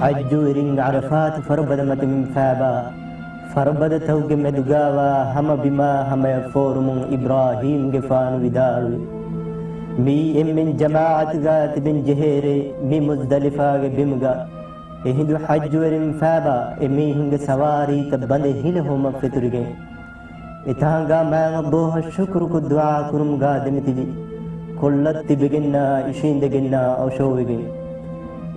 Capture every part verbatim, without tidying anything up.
ޙައްޖުވެރިން ޢަރަފާތު ފަރުބަދަ މަތިން ފާބާ ފަރުބަދަތަކުގެ މެދުގާވާ ހަމަ ބިމާ ހަމަޔަށް ފޯރުމުން އިބްރާހީމްގެފާނު ވިދާޅުވި، މިއީ އެންމެން ޖަމާޢަތުގާ ތިބެން ޖެހޭރޭ މި މުޒްދަލިފާގެ ބިމުގަ. އެހިނދު ޙައްޖުވެރިން ފާބާ އެމީހުންގެ ސަވާރީތައް ބަނދެ ހިލަ ހޮމަށް ފެތުރިގެން، އެތާނގާ މާތް ﷲ އަށް ޝުކުރުކޮށް ދުޢާ ކުރުމުގާ ދެމިތިބި. ކޮށްލަ ތިބެގެންނާ އިށީނދެގެންނާ އޮށޯވެގެން،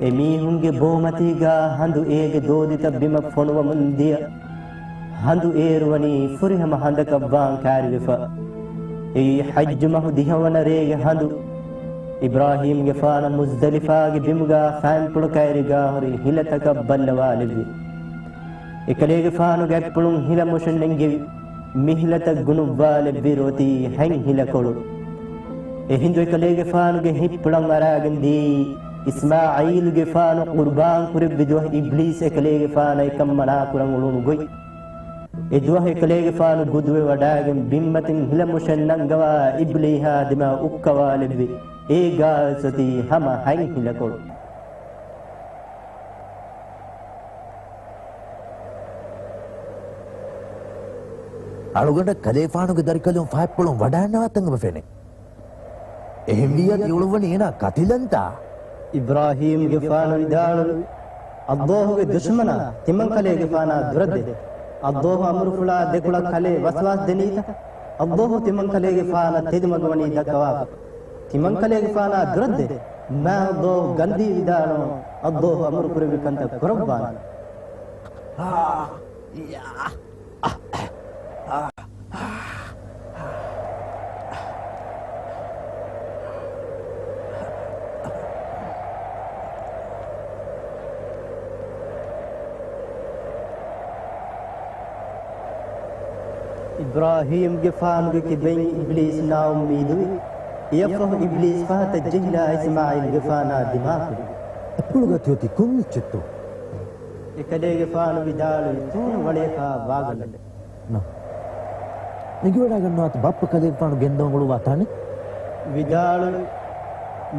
އެމީހުންގެ ބޯމަތީގާ ހަނދު އޭގެ ދޯދިތައް ބިމަށް ފޮނުވަމުން ދިޔަ. ހަނދު އޭރުވަނީ ފުރިހަމަ ހަނދަކަށް ވާން ކާރިވެފަ. އެއީ ޙައްޖު މަހު ދިހަވަނަ ރޭގެ ހަނދު. އިބްރާހީމްގެފާނު މުޒްދަލިފާގެ ބިމުގާ ފާންޕުޅު ކައިރިގާ ހުރި ހިލަތަކަށް ބައްލަވާލެއްވި. އެކަލޭގެފާނު ގަތްޕުޅުން ހިލަ މުށެންނެންގެވި. މި ހިލަތައް ގުނުއްވާލެއްވި ރޯތީ ހަތް ހިލަކޮޅު. އެހިނދު އެކަލޭގެފާނުގެ ހިތްޕުޅަށް އަރާގެން ދިޔައީ އިސްމާޢީލުގެފާނު ޤުރުބާން ކުރެއްވި ދުވަހު އިބްލީސް އެކަލޭގެފާނަށް އެކަން މަނާކުރަން އުޅުނު ގޮތް. އެ ދުވަހު އެކަލޭގެފާނު ގުދުވެވަޑާގެން ބިންމަތިން ހިލަ މުށެން ނަންގަވާ އިބްލީހާ ދިމާ އުއްކަވާލެއްވި. އޭގާވެސް އޮތީ ހަމަ ހަތް ހިލަކޮޅު. އަޅުގަނޑަށް ކަލޭފާނުގެ ދަރިކަލުން ފާތްޕުޅުން ވަޑާންނަވާތަން އެބަ ފެނޭ. އެހެންވިއްޔާ ތި އުޅުއްވަނީ އޭނާ ކަތިލަންތާ؟ އިބްރާހީމްގެފާނު ވިދާޅުވި، ﷲގެ ދުޝްމަނާ ތިމަންކަލޭގެފާނާ ދުރަށްދޭ. ﷲ އަމުރުފުޅާ ދެކޮޅަށް ކަލޭ ވަސްވާސް ދެނީތަ؟ ﷲ ތިމަންކަލޭގެފާނަށް ތެދުމަގު ވަނީ ދައްކަވާފަ. ތިމަންކަލޭގެފާނާ ދުރަށްދޭ. މާތް ﷲ ގަންދީ ވިދާޅުވަން ﷲ އަމުރު ކުރެއްވި ކަންތައް ކުރައްވާނެ. އިބްރާހީމްގެފާނުގެ ކިބައިން އިބްލީސް ނާއުއްމީދުވި. އެއަށްފަހު އިބްލީސް ފަހަތަށް ޖެހިލާ އިސްމާޢީލްގެފާނާ ދިމާކުރި. އެ ޕުޅުގަ ތިއޮތީ ކޮން އެއްޗެއްތޯ؟ އެކަލޭގެފާނު ވިދާޅުވި، ތޫނު ވަޅިއަކާ ވާގަނޑެއް. ނަ. އެނގިވަޑާގަންނަވާތަ ބައްޕަ ކަލޭގެފާނު ގެންދަވަން އުޅުއްވާ ތަނެއް؟ ވިދާޅުވި،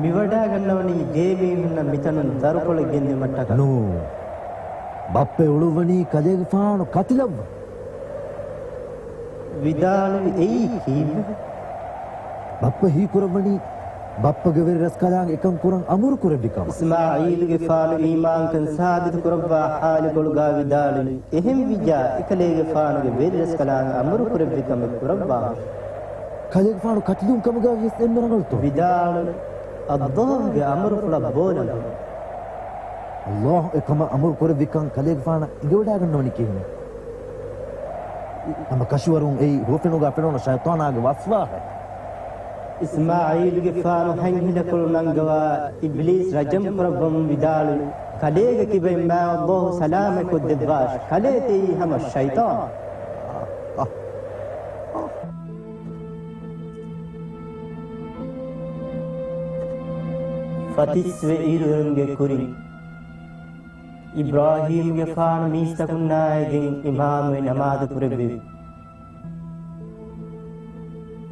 މިވަޑާގަންނަވަނީ ގޭމީހުންނަށް މިތަނުން ދަރުކޮޅެއް ގެންދިއުމަށްޓަކާ. ނޫން. ބައްޕަ އުޅުއްވަނީ ކަލޭގެފާނު ކަތިލައްވަން. ވިދާޅުވި، އެއީ ކީއްވެ؟ ބައްޕަ ހީކުރައްވަނީ ބައްޕަގެ ވެރި ރަސްކަލާނގެ އެކަން ކުރަން އަމުރު ކުރެއްވި ކަމަށް. އިސްމާޢީލުގެފާނު އީމާންކަން ސާބިތު ކުރައްވާ ޙާލުކޮޅުގާ ވިދާޅުވި، އެހެންވިއްޔާ އެކަލޭގެފާނުގެ ވެރި ރަސްކަލާނގެ އަމުރު ކުރެއްވި ކަމެއް ކުރައްވާ. ކަލޭގެފާނު ކަތިލުން ކަމުގާ ވިޔަސް އެންމެ ރަނގަޅުތޯ؟ ވިދާޅުވި، ﷲގެ އަމުރުފުޅަށް ބޯލަނގު. ﷲ އެކަމަށް އަމުރު ކުރެއްވިކަން ކަލޭގެފާނަށް އެނގިވަޑާގަންނަވަނީ ކިހިނެއް؟ ހަމަ ކަށަވަރުން އެއީ ހުވަފެނުގާ ފެނުނު ޝައިޠާނާގެ ވަސްވާހެއް. އިސްމާޢީލުގެފާނު ހަތް ހިލަކޮޅު ނަންގަވާ އިބްލީސް ރަޖަމް ކުރައްވަމުން ވިދާޅުވި، ކަލޭގެ ކިބައިން މާތް ﷲ ސަލާމަތްކޮށްދެއްވާށި، ކަލޭ ތިއީ ހަމަ ޝައިޠާނެއް. ފަތިސްވެ އިރުއެންގެ ކުރިން އިބްރާހީމްގެފާނު މީސްތަކުންނާއިގެން އިމާމުވެ ނަމާދު ކުރެއްވެވި.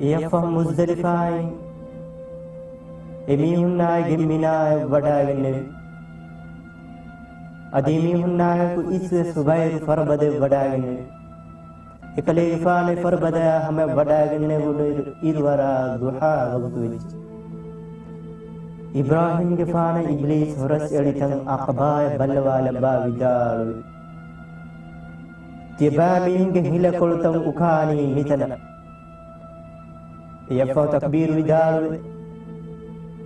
އެއަށްފަހު މުޒްދަލިފާއިން އެމީހުންނާއިގެން މިނާއަށް ވަޑާގެންނެވި. އަދި އެމީހުންނާއެކު އިސްވެ ސުބައިރު ފަރުބަދައަށް ވަޑާގެންނެވި. އެކަލޭގެފާނު އެ ފަރުބަދަޔާ ހަމަޔަށް ވަޑާގެންނެވުނުއިރު އިރުއަރާ ޟުޙާ ވަގުތު ވެއްޖެ. އިބްރާހީމްގެފާނަށް އިބްލީސް ހުރަސްއެޅިތަން ޢަޤަބާއަށް ބައްލަވާލައްވާ ވިދާޅުވި، ތިޔަބައިމީހުންގެ ހިލަކޮޅުތައް އުކާނީ މިތަނަށް. އެއަށްފަހު ތަކްބީރު ވިދާޅުވެ،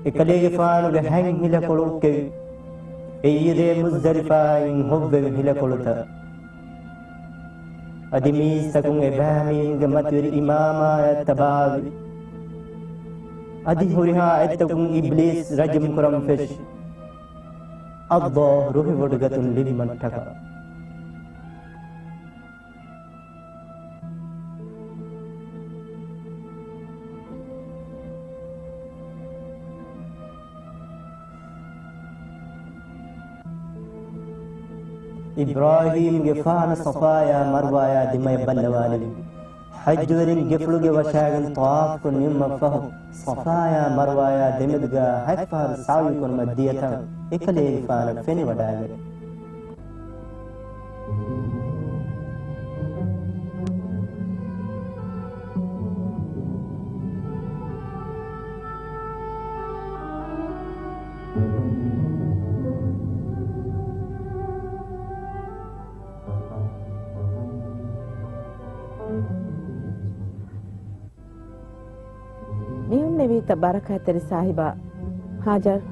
އެކަލޭގެފާނުގެ ހަތް ހިލަކޮޅު އުކެވި. އެއީ ރޭ މުޒްދަލިފާއިން ހޮއްވެވި ހިލަކޮޅުތައް. އަދި މީސްތަކުން އެބައިމީހުންގެ މަތިވެރި އިމާމާއަށް ތަބާވި. އަދި ހުރިހާ އެއްތަކުން އިބްލީސް ރަޖުމް ކުރަން ފެށި. ﷲ ރުހިވޮޑިގަތުން ލިބުމަށްޓަކާ. އިބްރާހީމްގެފާނު ޞަފާޔާ މަރްވާޔާ ދިމަޔަށް ބައްލަވާލެވި. ޙައްޖުވެރިން ގެފުޅުގެ ވަށާގެން ޠަވާފުކޮށް ނިމުމަށްފަހު، ޞަފާޔާ މަރްވާޔާ ދެމެދުގާ ހަތްފަހަރު ސަޢުޔު ކުރުމަށް ދިޔަތަން އެކަލޭގެފާނަށް ފެނިވަޑާގަތް. މިހުންނެވީތަ ބަރަކާތްތެރި ސާހިބާ ހާޖަރް؟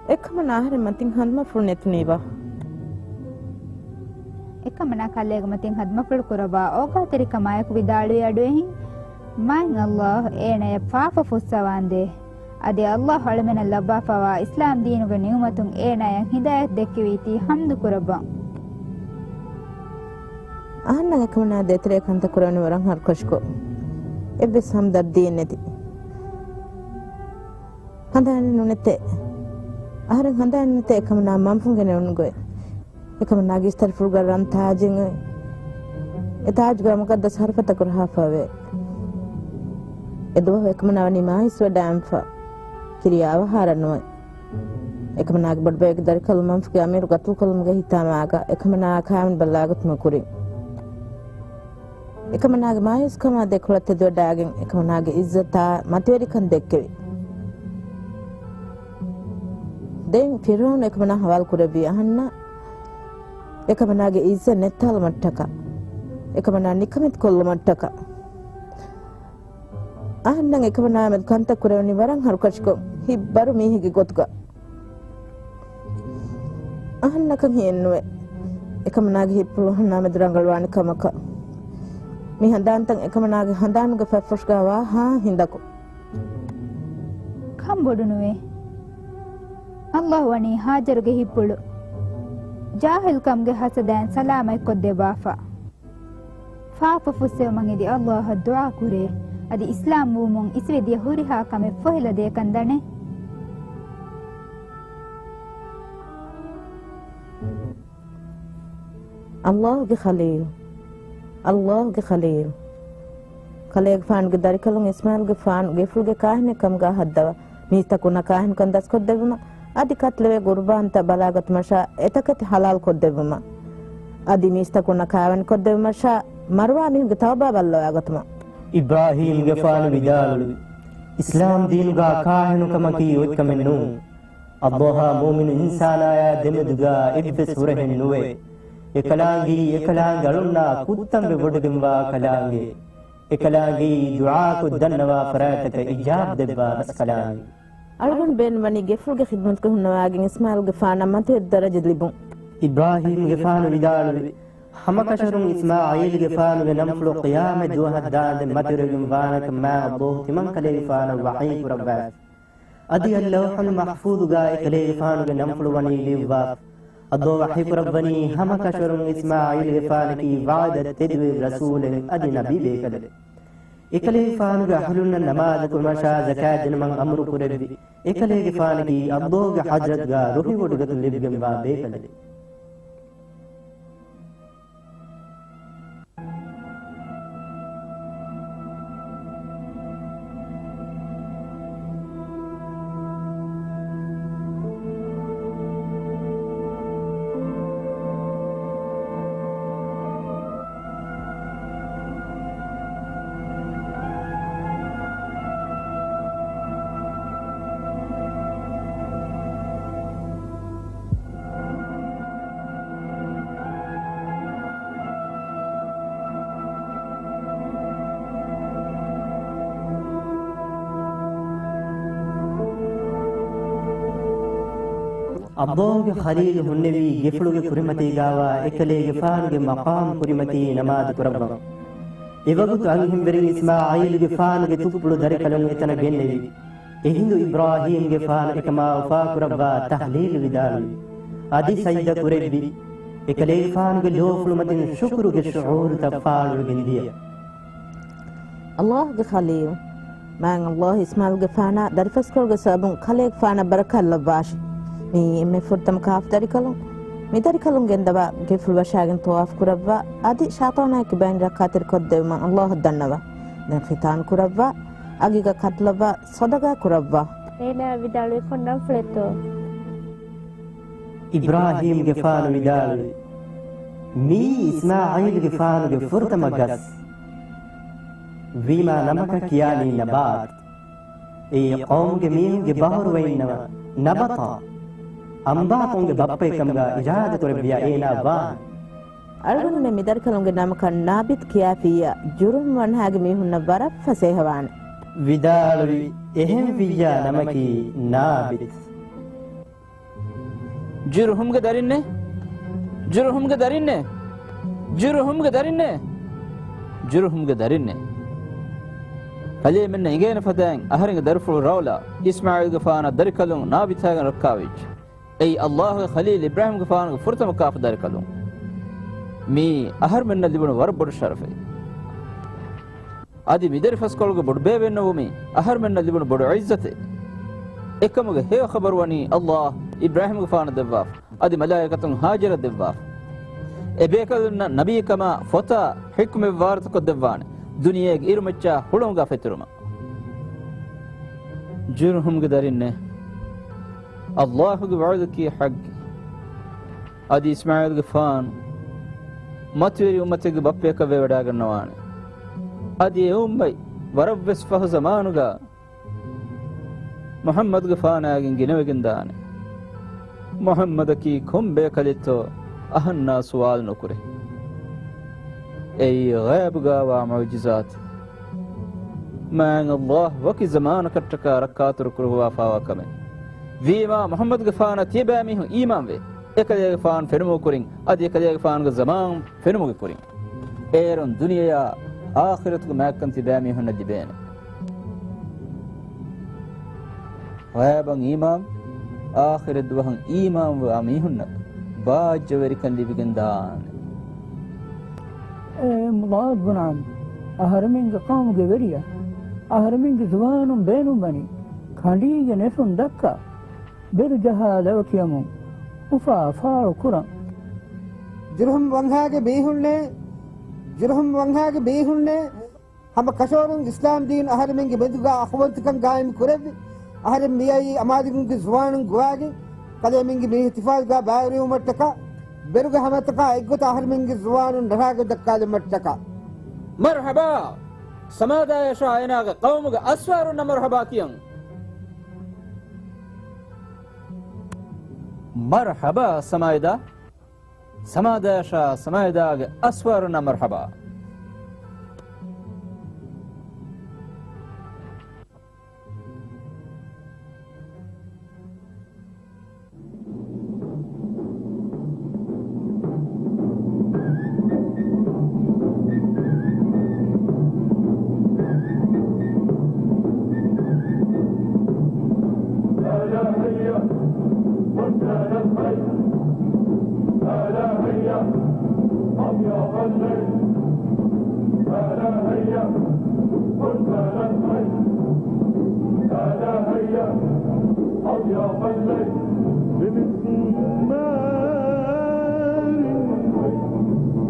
އެކަމަނާ އަހަރެން މަތިން ހަނދުމަފުޅު ނެތުނީބާ؟ އެކަމަނާ ކަލޭގެ މަތިން ހަނދުމަފުޅު ކުރައްވާ އޯގާތެރިކަމާއެކު ވިދާޅުވި އަޑުއެހިން، މާތް ﷲ އޭނަޔަށް ފާފަ ފުއްސަވާނދޭ. އަދި ﷲ އަޅަމެނަށް ލައްވާފަވާ އިސްލާމް ދީނުގެ ނިޢުމަތުން އޭނާޔަށް ހިދާޔަތް ދެއްކެވީތީ ޙަމްދު ކުރައްވަން. އަހަންނަށް އެކަމަނާ ދޭތެރޭ ކަންތައް ކުރެވެނީ ވަރަށް ހަރުކަށިކޮށް. އެއްވެސް ހަމްދަރްދީއެއް ނެތި. ހަނދާނެއް ނުނެތޭ. އަހަރެން ހަނދާނެއް ނެތޭ އެކަމަނާ މަންފުން ގެނެވުނު ގޮތް. އެކަމަނާގެ އިސްތަށިފުޅުގަ ރަން ތާޖެއް އޮތް. އެ ތާޖުގަ މުޤައްދަސް ހަރުފަތައް ކުރަހާފަވޭ. އެ ދުވަހު އެކަމަނާ ވަނީ މާ ހިސްވަޑައިގެންފަ. ކިރިޔާ އަވަހާރަ ނުވެ. އެކަމަނާގެ ބޮޑުބައިގެ ދަރިކަލުން މަންފުގެ އަމީރު ގަތުލުކޮށްލުމުގެ ހިތާމާގަ އެކަމަނާއާ ކާވެނި ބައްލަވާގަތުމުގެ ކުރިން، އެކަމަނާގެ މާޔޫސްކަމާ ދެކޮޅަށް ތެދުވެވަޑައިގެން އެކަމަނާގެ އިއްޒަތާ މަތިވެރިކަން ދެއްކެވި. ދެން ފިރުޢައުނު އެކަމަނާ ހަވާލު ކުރެއްވި އަހަންނަށް އެކަމަނާގެ އިއްޒަތް ނެއްތާލުމަށްޓަކާ، އެކަމަނާ ނިކަމެތި ކޮށްލުމަށްޓަކާ، އަހަންނަށް އެކަމަނާއާ މެދު ކަންތައް ކުރެވެނީ ވަރަށް ހަރުކަށިކޮށް، ހިތް ބަރު މީހެއްގެ ގޮތުގަ. އަހަންނަކަށް ހިއެއްނުވޭ އެކަމަނާގެ ހިތްޕުޅު އަހަންނާ މެދު ރަނގަޅުވާނެ ކަމަކަށް. މި ހަނދާންތައް އެކަމަނާގެ ހަނދާނުގެ ފަތްފުށުގަ ވާ ހާ ހިނދަކު. ކަންބޮޑުނުވޭ. ﷲ ވަނީ ހާޖަރުގެ ހިތްޕުޅު ޖާހިލްކަމުގެ ހަސަދައިން ސަލާމަތްކޮށްދެއްވާފަ. ފާފަ ފުއްސެވުމަށް އެދި ﷲއަށް ދުޢާ ކުރޭ. އަދި އިސްލާމް ވުމުން އިސްވެދިޔަ ހުރިހާ ކަމެއް ފޮހެލަދޭކަން ދަނޭ. ﷲގެ ޚަލީލު، ﷲގެ ޚަލީލު، ކަލޭގެފާނުގެ ދަރިކަލުން އިސްމާޢީލްގެފާނު ގެފުޅުގެ ކާހިނެއް ކަމުގަ ހައްދަވާ، މީސްތަކުންނަށް ކާހިނުކަން ދަސްކޮށްދެއްވުމަށް، އަދި ކަތިލެވޭ ގުރުބާންތައް ބަލާގަތުމަށާ، އެތަކެތި ޙަލާލް ކޮށްދެއްވުމަށް، އަދި މީސްތަކުންނަށް ކާވެނި ކޮށްދެއްވުމަށާ، މަރުވާ މީހުންގެ ތައުބާ ބައްލަވާގަތުމަށް. އިބްރާހީމްގެފާނު ވިދާޅުވި، އިސްލާމް ދީނުގަ ކާހިނުކަމަކީ އޮތްކަމެއް ނޫން. ﷲއާ މުއުމިނު އިންސާނާޔާ ދެމެދުގަ އެއްވެސް ހުރަހެއް ނުވޭ. އެކަލާނގެއީ އެކަލާނގެ އަޅުންނާ ކުއްތަންވެ ވޮޑިގެންވާ ކަލާނގެ. އެކަލާނގެއީ ދުޢާކޮށް ދަންނަވާ ފަރާތްތަކަށް އިޖާބަ ދެއްވާ ރަސްކަލާނގެ. އަޅުގަނޑު ބޭނުންވަނީ ގެފުޅުގެ ޚިދުމަތުގަ ހުންނަވާގެން އިސްމާޢީލްގެފާނަށް މަތިވެރި ދަރަޖަ ލިބުން. އިބްރާހީމްގެފާނު ވިދާޅުވި، ހަމަކަށަވަރުން އިސްމާޢީލްގެފާނުގެ ނަންފުޅު ޤިޔާމަތް ދުވަހަށް ދާންދެން މަތިވެރިވެގެން ވާނެކަން މާތް ﷲ ތިމަންކަލޭގެފާނަށް ވަޙީ ކުރައްވާފި. އަދި އައްލައުޙުލް މަޙްފޫޡުގަ އެކަލޭގެފާނުގެ ނަންފުޅު ވަނީ ލިޔުއްވާފަ. ﷲ ވަޙީކުރައްވަނީ ހަމަކަށަވަރުން އިސްމާޢީލްގެފާނަކީ ވަޢުދަށް ތެދުވެ ރަސޫލެއް އަދި ނަބީ ބޭކަލެއް. އެކަލޭގެފާނުގެ އަހުލުންނަށް ނަމާދު ކުރުމަށާ ޒަކާތް ދިނުމަށް އަމުރު ކުރެއްވި. އެކަލޭގެފާނަކީ ﷲގެ ޙަޟްރަތުގަ ރުހިވޮޑިގަތުން ލިބިގެންވާ ބޭކަލެއް. ﷲގެ ޚަލީލު ހުންނެވީ ގެފުޅުގެ ކުރިމަތީގާވާ އެކަލޭގެފާނުގެ މަޤާމު ކުރިމަތީ ނަމާދު ކުރައްވަން. އެވަގުތު އަންހެންވެރިން އިސްމާޢީލްގެފާނުގެ ތުއްޕުޅު ދަރިކަލުން އެތަނަށް ގެންނެވި. އެހިނދު އިބްރާހީމްގެފާނު އެކަމާ އުފާކުރައްވާ ތަހްލީލު ވިދާޅުވި. އަދި ސަޖްދަ ކުރެއްވި. އެކަލޭގެފާނުގެ ލޯފުޅުމަތިން ޝުކުރުގެ ޝުޢޫރުތައް ފާޅުވެގެން ދިޔަ. ﷲގެ ޚަލީލު، މާތް ﷲ އިސްމާޢީލްގެފާނާ ދަރިފަސްކޮޅުގެ ސަބަބުން ކަލޭގެފާނަށް ބަރަކާތް ލައްވާށި. މިއީ އެންމެ ފުރަތަމަ ކާފަ ދަރިކަލުން. މި ދަރިކަލުން ގެންދަވާ ގެފުޅު ވަށާގެން ޠަވާފު ކުރައްވާ، އަދި ޝައިޠާނާއެކު ބައިން ރައްކާތެރި ކޮށްދެއްވުމަށް ﷲއަށް ދަންނަވާ. ދެން ޚިތާން ކުރައްވާ، އަގީގާ ކަތުލައްވާ، ޞަދަޤާ ކުރައްވާ. އޭނާ ވިދާޅުވީ ކޮން ނަންފުޅެއްތޯ؟ އިބްރާހީމްގެފާނު ވިދާޅުވި، މިއީ އިސްމާޢީލްގެފާނުގެ ފުރަތަމަ ގަސް. ވީމާ ނަމަކަށް ކިޔާނީ ނަބާތް. އެއީ ޤައުމުގެ މީހުންގެ ބަހަރުވައިންނަމަ ނަބަތާ، އަނބާތުންގެ ބައްޕައެއް ކަމުގަ އިރާދަކުރެއްވިޔާ އޭނާ ވާން. އަޅުގަނޑުމެން މިދަރިކަލުންގެ ނަމަކަށް ނާބިތް ކިޔާފިއްޔާ، ޖުރުހުމް ވަންހާގެ މީހުންނަށް ވަރަށް ފަސޭހަވާނެ. ވިދާޅުވި، އެހެން ވިއްޔާ ނަމަކީ ނާބިތް. ޖުރުހުމްގެ ދަރިންނޭ! ޖުރުހުމްގެ ދަރިންނޭ! ޖުރުހުމްގެ ދަރިންނޭ! ޖުރުހުމްގެ ދަރިންނޭ! ކަލޭމެންނަށް އިނގޭނެ ފަދައިން އަހަރެންގެ ދަރިފުޅު ރައުލާ އިސްމާޢީލްގެފާނަށް ދަރިކަލުން ނާބިތާގެން ރައްކާވެއްޖެ. އެއީ ﷲ ގެ ޚަލީލް އިބްރާހީމްގެފާނުގެ ފުރަތަމަ ކާފަ ދަރިކަލުން. މީ އަހަރުމެންނަށް ލިބުނު ވަރަށް ބޮޑު ޝަރަފެއް. އަދި މިދަރިފަސްކޮޅުގެ ބޮޑުބޭބެއްނުވުމީ އަހަރުމެންނަށް ލިބުނު ބޮޑު ޢިއްޒަތެއް. އެކަމުގެ ހެޔޮ ޚަބަރު ވަނީ ﷲ އިބްރާހީމްގެފާނަށް ދެއްވާފަ، އަދި މަލާއިކަތުން ހާޖަރަށް ދެއްވާފަ. އެބޭކަލުންނަށް ނަބީކަމާ ފޮތާ ޙިކްމަތް ވާރިސުކޮށްދެއްވާނެ. ދުނިޔޭގެ އިރުމައްޗާ ހުޅަނގުގަ ފެތުރުމަށް. ޖުރުހުމްގެ ދަރިންނޭ! ﷲ ގެ ވަޢުދަކީ ޙައްޤެއް. އަދި އިސްމާޢީލްގެފާނު މަތިވެރި އުއްމަތެއްގެ ބައްޕަޔަކަށް ވެވަޑައިގަންނަވާނެ. އަދި އެ އުއްމަތް ވަރަށްވެސް ފަހު ޒަމާނުގަ މުޙައްމަދުގެފާނާގެން ގިނަވެގެންދާނެ. މުޙައްމަދަކީ ކޮން ބޭކަލެއްތޯ އަހަންނާ ސުވާލު ނުކުރޭ. އެއީ ޣައިބުގަވާ މުޢުޖިޒާތެއް. މާތް ﷲ ވަކި ޒަމާނަކަށްޓަކާ ރައްކާތެރި ކުރައްވާފައިވާ ކަމެއް. ވީމާ މުޙައްމަދުގެފާނަށް ތިޔަބައިމީހުން އީމާންވޭ. އެކަލޭގެފާނު ފެނުމުގެ ކުރިން، އަދި އެކަލޭގެފާނުގެ ޒަމާން ފެނުމުގެ ކުރިން. އޭރުން ދުނިޔެޔާ އާޚިރަތުގެ މާތްކަން ތިބައިމީހުންނަށް ލިބޭނެ. ޣައިބަށް އީމާން، އާޚިރަތް ދުވަހަށް އީމާންވާ މީހުންނަށް ބާއްޖަވެރިކަން ލިބިގެންދާނެ. އޭ މުޟާރު ބުން ޢަމްރު، އަހަރެމެންގެ ޤައުމުގެ ވެރިޔާ، އަހަރެމެންގެ ޒުވާނުން ބޭނުންވަނީ ކަނޑީގެ ނެށުން ދައްކާ، ބެލު ޖަހާ ލަވަ ކިޔަމުން އުފާ ފާޅު ކުރަން. ޖުރުހުމް ވަންހާގެ މީހުންނޭ، ޖުރުހުމް ވަންހާގެ މީހުންނޭ، ހަމަ ކަށަވަރުން އިސްލާމް ދީން އަހަރެމެންގެ މެދުގަ އަޚުވަންތަކަން ގާއިމް ކުރެއްވި. އަހަރެން މިއައީ އަމާޒުގެ ޒުވާނުން ގޮވާގެން، ކަލޭމެންގެ މި އިޙްތިފާލުގަ ބައިވެރިވުމަށްޓަކާ، ބެލުގެ ހަމަތަކާ އެއްގޮތަށް އަހަރެމެންގެ ޒުވާނުން ރަށާގެ ދައްކާލުމަށްޓަކާ. މަރްޙަބާ! ސަމާދާޔަށާ އޭނާގެ ޤައުމުގެ އަސްވާރުންނަށް މަރްޙަބާ ކިޔަން. މަރްޙަބާ ސަމާއެދާ! ސަމާދާޔަށާ ސަމާއެދާގެ އަސްވާރުންނަށް މަރްޙަބާ. بمسمار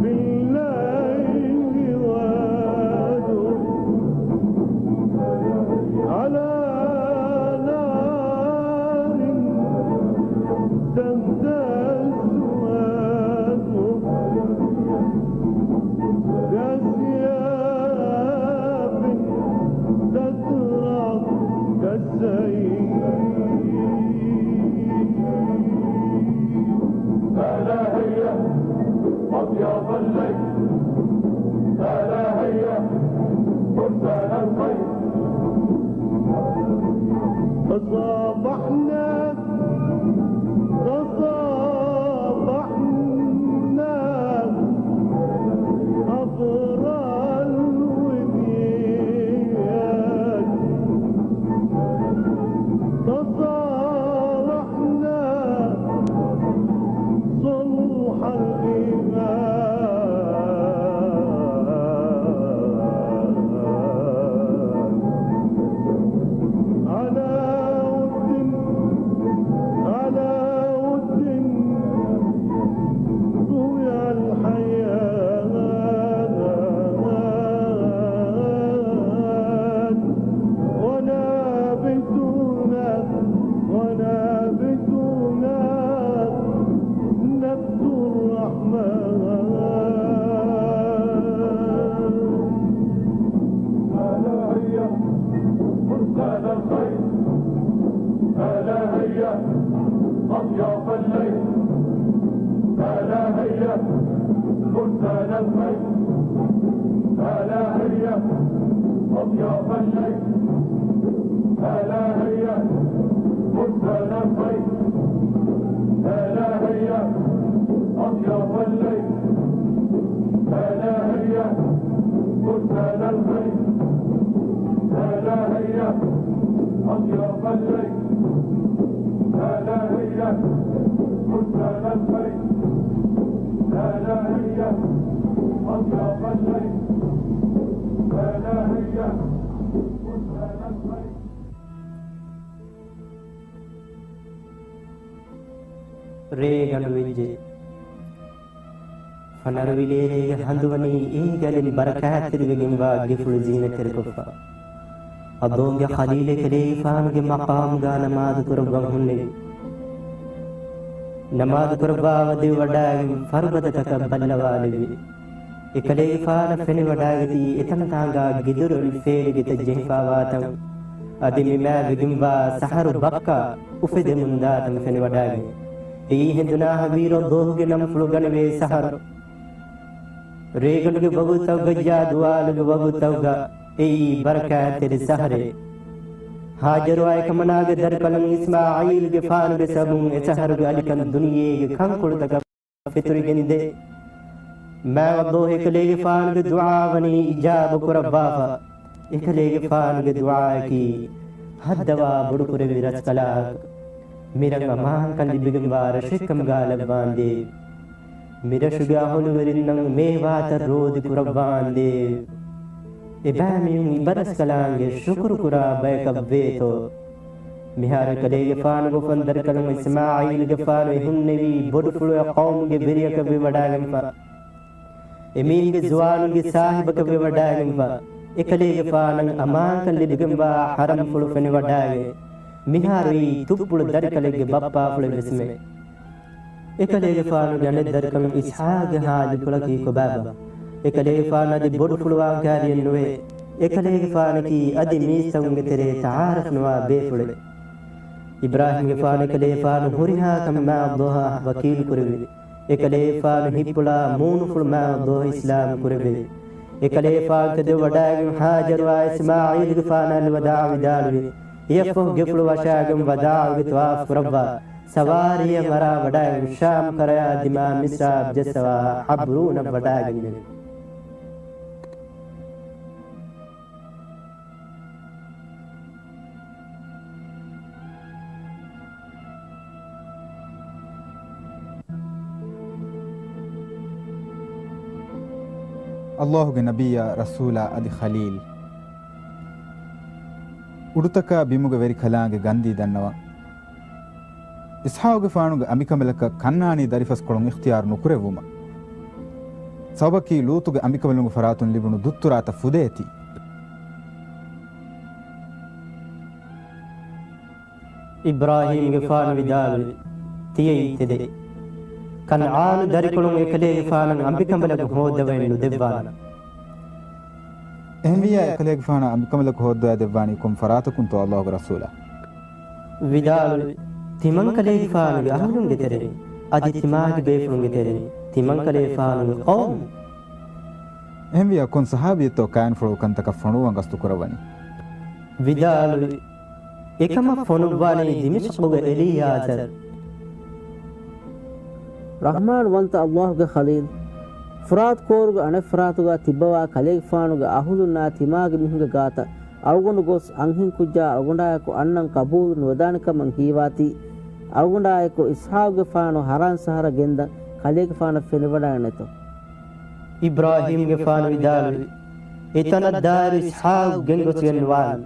في الليل وادر على نار تهتز وادر بأسياف تترى كالسيل. ألا هيا أطياف الليل، ألا هيا فرسان الخيل. تصابحنا، تصابحنا عبر الوديان. تصالحنا صلح الإيمان. على ود بستان الخير، ألا هيا أطياف الليل، ألا هيا بستان الخير، ألا هيا أطياف الليل، ألا هيا بستان الخير، ألا هيا أطياف الليل، ألا هيا بستان الخير، ألا هيا أطياف الليل، ألا هيا بستان الخير، ألا هيا أطياف الليل، ألا هيا بستان الخير. ރޭގަނޑު ވެއްޖެ. ފަނަރަ ވިލޭރޭގެ ހަނދު ވަނީ އޭގެ އަލިން ބަރަކާތްތެރިވެގެންވާ ގެފުޅު ޒީނަތްތެރިކޮށްފަ. އައްލާހުގެ ޚަލީލު އެކަލޭގެފާނުގެ މަޤާމުގާ ނަމާދު ކުރައްވަން ހުންނެވި. ނަމާދު ކުރައްވާ ވަދެވިވަޑައިގެން ފަރުބަދަތަކަށް ބައްލަވާލެއްވި. އެކަލޭގެފާނަށް ފެނިވަޑައިގަތީ އެތަންތާނގާ ގެދޮރު އެޅި ފޭލިގެތައް ޖެހިފާވާތަން، އަދި މި މާތްވެގެންވާ ސަހަރު ބައްކާ އުފެދެމުންދާތަން ފެނިވަޑައިގެން. އެއީ ހެނދުނާހަވީރު އައްލާހުގެ ނަންފުޅު ގަނެވޭ ސަހަރު. ރޭގަނޑުގެ ވަގުތުތަކުގައްޔާ ދުވާލުގެ ވަގުތުތަކުގަ އެއީ ބަރަކާތްތެރި ސަހަރެއް. ހާޖަރުއާ އެކަމަނާގެ ދަރިކަލުން އިސްމާޢީލްގެފާނުގެ ސަބަބުން އެ ސަހަރުގެ އަލިކަން ދުނިޔޭގެ ކަންކޮޅުތަކަށް ފެތުރިގެންދޭ. މާތް އައްލާހު އެކަލޭގެފާނުގެ ދުޢާ ވަނީ އިޖާބަ ކުރައްވާފަ. އެކަލޭގެފާނުގެ ދުޢާއަކީ ހައްދަވާ ބޮޑުކުރެއްވި ރަސްކަލާކޮ، މިރަށް އަމާންކަން ލިބިގެންވާ ރަށެއްކަމުގާ ލައްވާނދޭ. މިރަށުގެ އަހުލުވެރިންނަށް މޭވާތައް ރޯދި ކުރައްވާނދޭ. އެބައިމީހުން އިބަރަސްކަލާނގެ ޝުކުރު ކުރާ ބަޔަކަށް ވޭތޯ. މިހާރު އެކަލޭގެފާނުގެ އުފަންދަރިކަލުން އިސްމާޢީލްގެފާނު އެ ހުންނެވީ ބޮޑުފުޅުގެ ޤައުމުގެ ވެރިޔަކަށް ވެވަޑައިގެންފަ. އެމީހުންގެ ޒުވާނުންގެ ސާހިބަކަށް ވެވަޑައިގެންފަ. އެކަލޭގެފާނަށް އަމާންކަން ލިބިގެންވާ ޙަރަމްފުޅު ފެނިވަޑައިގެން. މިހާރު އެއީ ތުއްޕުޅު ދަރިކަލެއްގެ ބައްޕާފުޅެއްވެސްމެ. އެކަލޭގެފާނުގެ އަނެއް ދަރިކަން އިސްޙާޤުގެ ޙާލު ކޮޅަކީ ކޮބާބާ؟ އެކަލޭގެފާނު އަދި ބޮޑުފުޅުވާން ކާރިއެއް ނުވޭ. އެކަލޭގެފާނަކީ އަދި މީސްތަކުންގެ ތެރޭ ތަޢާރަފް ނުވާ ބޭފުޅެއް. އިބްރާހީމްގެފާނު އެކަލޭގެފާނު ހުރިހާ ކަމެއް މާތް އައްލާހަށް ވަކީލު ކުރެއްވި. އެކަލޭގެފާނު ހިތްޕުޅާ މޫނުފުޅު މާތް އައްލާހަށް އިސްލާމް ކުރެއްވި. އެކަލޭގެފާނު ތެދުވެވަޑައިގެން ހާޖަރުއާ އިސްމާޢީލްގެފާނާ އަލްވަދާޢު ވިދާޅުވި. އެއަށްފަހު ގެފުޅު ވަށާގެން ވަދާޢުގެ ޠަވާފު ކުރައްވާ، ސަވާރީއަށް އަރާ ވަޑައިގެން ޝާމް ކަރަޔާ ދިމާ މިޞްރާބް ޖައްސަވާ ޙަބްރޫނަށް ވަޑައިގެންނެވި. އައްލާހުގެ ނަބިއްޔާ، ރަސޫލާ އަދި ޚަލީލް. އުޑުތަކާ ބިމުގެ ވެރިކަލާނގެ ގަންދީ ދަންނަވަން. އިސްޙާޤުގެފާނުގެ އަނބިކަނބަލަކަށް ކަންނާނީ ދަރިފަސްކޮޅުން އިޚްތިޔާރު ނުކުރެއްވުމަށް. ސަބަބަކީ ލޫޠުގެ އަނބިކަނބަލުންގެ ފަރާތުން ލިބުނު ދުއްތުރާތައް ފުދޭތީ. އިބްރާހީމްގެފާނު ވިދާޅުވި، ތިޔައީ ތެދެއް. ކަންޢާނު ދަރިކޮޅުން އެކަލޭގެފާނަށް އަނބިކަނބަލަކު ހޯއްދަވައެއް ނުދެއްވާނަން. އެހެންވިއްޔާ އެކަލޭގެފާނަށް އަނބިކަނބަލަކު ހޯއްދަވާ ދެއްވާނީ ކޮން ފަރާތަކުންތޯ އައްލާހުގެ ރަސޫލާ؟ ވިދާޅުވި، ތިމަންކަލޭގެފާނުގެ އަހުލުންގެ ތެރެއިން، އަދި ތިމާގެ ބޭފުޅުންގެ ތެރެއިން، ތިމަންކަލޭގެފާނުގެ ޤައުމު. އެހެންވިއްޔާ ކޮން ޞަޙާބީއެއްތޯ ކައިންފުޅު ކަންތަކަށް ފޮނުވަން ގަސްތު ކުރައްވަނީ؟ ވިދާޅުވި، އެކަމަށް ފޮނުއްވާނީ ދިމިޝްޤުގެ އެލީޔާޒަރު. ރަޙްމާންވަންތަ އައްލާހުގެ ޚަލީލް، ފުރާތު ކޯރުގެ އަނެއްފަރާތުގަ ތިއްބަވާ ކަލޭގެފާނުގެ އަހުލުންނާ ތިމާގެ މީހުންގެ ގާތަށް އަޅުގަނޑު ގޮސް އަންހެންކުއްޖާ އަޅުގަނޑާއެކު އަންނަން ޤަބޫލު ނުވެދާނެކަމަށް ހީވާތީ، އަޅުގަނޑާއެކު އިސްޙާޤުގެފާނު ޙަރާން ސަހަރަށް ގެންދަން ކަލޭގެފާނަށް ފެނިވަޑައިގަނެތޯ؟ އިބްރާހީމްގެފާނު ވިދާޅުވި، އެތަނަށް ދާއިރު އިސްޙާޤު ގެންގޮސްގެން ނުވާން.